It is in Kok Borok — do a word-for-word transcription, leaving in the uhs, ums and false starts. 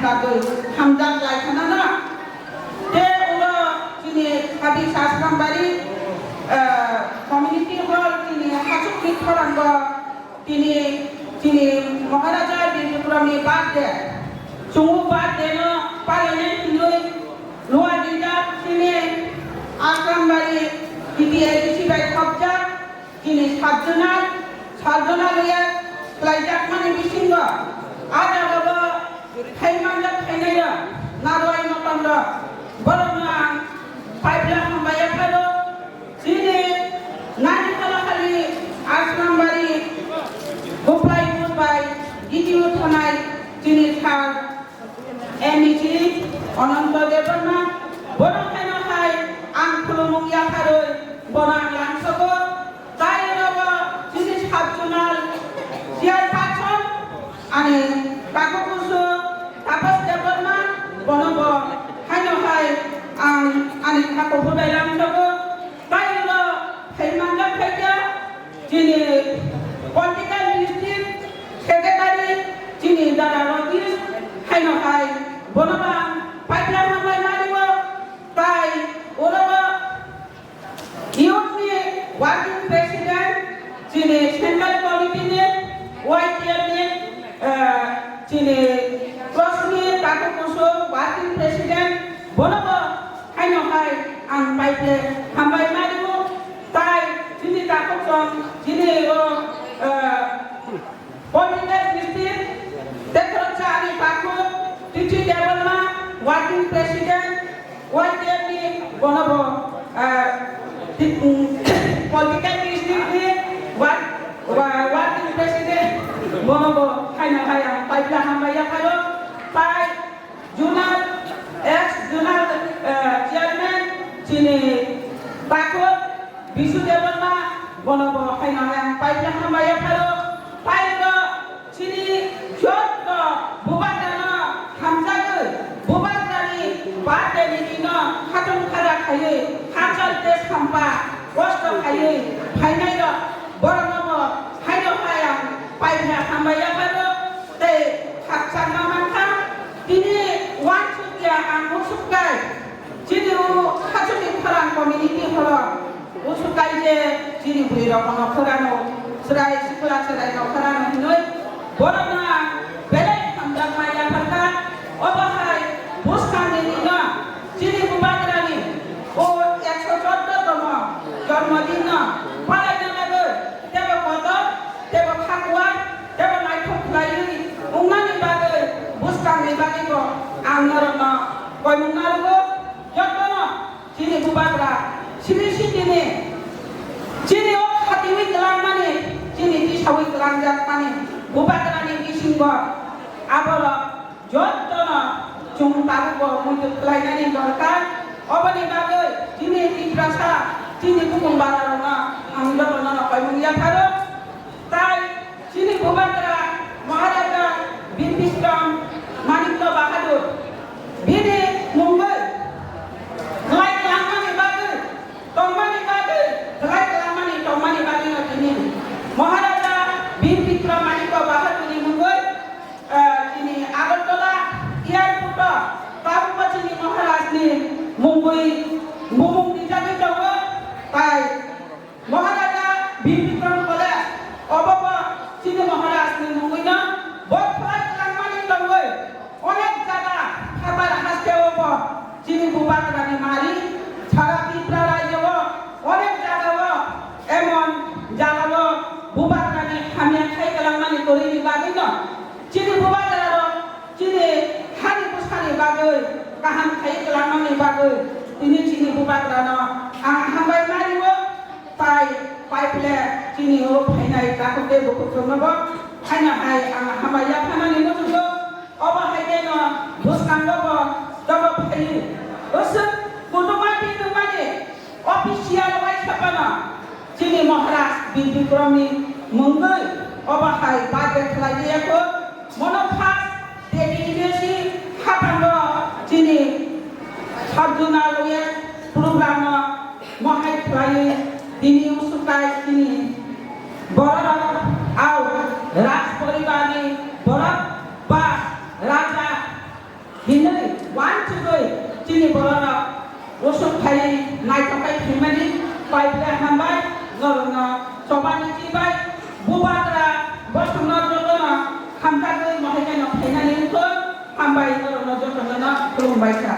Chagwi hamjak lai khana na. Te ulo chini Sabi Sasrambari, eh, community hall chini hachukni khorango tini chini Maharaja Birbikromni birthday. Chungu birthday no palainai hinwi lua dijak chini Asrambari T T A D C bai khopjak. Chini sat jona, sat jona loya khlaijakmani bisingo, a jagao thai manjak thainai rok, narwai motom rok, borokno ang paibla hambai yapharo. Chini nani khala khali Asrambari Kuplai Bud bai D T O thanai chini sir M E C Ananto Debbarma, bono khaino hai ang khulumung yapharwi bono ang langsogo. Tai oro chini sub zonal chairperson ani takhuk kusu Tapas Debbarma, bono bo khaino hai ang ani takhuk hudai langsogo. Tai oro hai manjak khaikha chini political district secretary chini dada Rojis, haino hai bono bang pipeline hambai mani o, tai oro youth ni working president chini central committee ni Y T F ni, eh, chini Kosmi Taku Kusum working president, bono bo haino hai ang pipeline hambai mani o. Tai chini takhuk song, chini o, eh, political district, tekhoroksa ani takhuk, T T Debbarma, working president, Y T F ni bono bo, eh, ti-, mm, political district ni wa-, wa-, working president, bono bo, haino hai ang paibla hambai yapharo, tai Zonal, ex zonal, eh, chairman chini takhuk Bisu Debbarma, bono bo haino ang paibla hambai yapharo, pairo chini jotto bubagrano hamjagwi, bubagrani birthday ni dino khatung khara khaiwi hachal tei sampa kosto khaiwi phainairok, borokno bo haino hai ang paibla hambai yapharo. Tei khakchangma mankha, tini uansukya ang usukkai, chini u hachukni khorang community horo usukkai je chini bwrwi rokno khorano chwrai sikla chwrai rok khorano hinwi borokno ang belai hamjakma yapharkha. Obo hai bwskangni dino chini bubagrani o ekso chordo tomo jonmo dinno palaina bagwi tebo kotor, tebo khakwa, tebo naithok khlaiwi wngnani bagwi bwskangni bagwi bo ang norokno koimung narwgo. Jotono chini bubagra simi sitini chini o khatiwi kwlangmani, chini tisawi kwlangjakmani bubagrani bisingo aborok Jotono chwng tabukbo muitu khlainani dorkar. Oboni bagwi chini Tiprasa, chini bukung bararokno ang jotono koimung yapharo. Tai chini bubagra Maharaja Bir Bikram Manikya Bahadur bini mungwi khlai kwlangmani bagwi, tongmani bagwi, khlai kwlangmani tongmani bagwino tini Maharaja Bir Bikram Manikya Bahadurni mungwi Eh, chini Agartala airport o tabukbo chini Maharaj ni mungwi bumung rijagwi tongo, tai Maharaja Bir Bikram College obo bo chini Maharaj ni mungwi no bo khlai kwlangmani tongwi onek jaga phatar haste o bo chini bubagrani mari sara Tripura rajyo o onek jaga o emon jaga o bubagrani hamya khai kwlangmani kwrwini bagwi no Chini bubagrarok chini hani bwsani bagwi kaham khai kwlangmani bagwi tini chini bubagrano ang hambai ma rio, tai paiple chini o phainai takhuk tei bukhuk chwngnobo haino hai ang hambai yaphanani muchungo. Obo hai kheno bwskango bo joto phaiwi bwswk kuthuma twi tongmani official wai saphano. Chini Maharaj Bir Bikramni mungwi obo hai birthday khlai ya kho. Mono first tei bini besi haphango chini Sabjuna Loye program no mohai khlai tini usukai chini borok au Raj poribarni borok ba raja Chini bororok usuk khai naithok khai thwimani pai ble hambai, norokno chobani chibai, bubagra bosongno jotono hamjakgwi mohaikeno phainani wngkha, hambai norokno jotono khulumbai kha.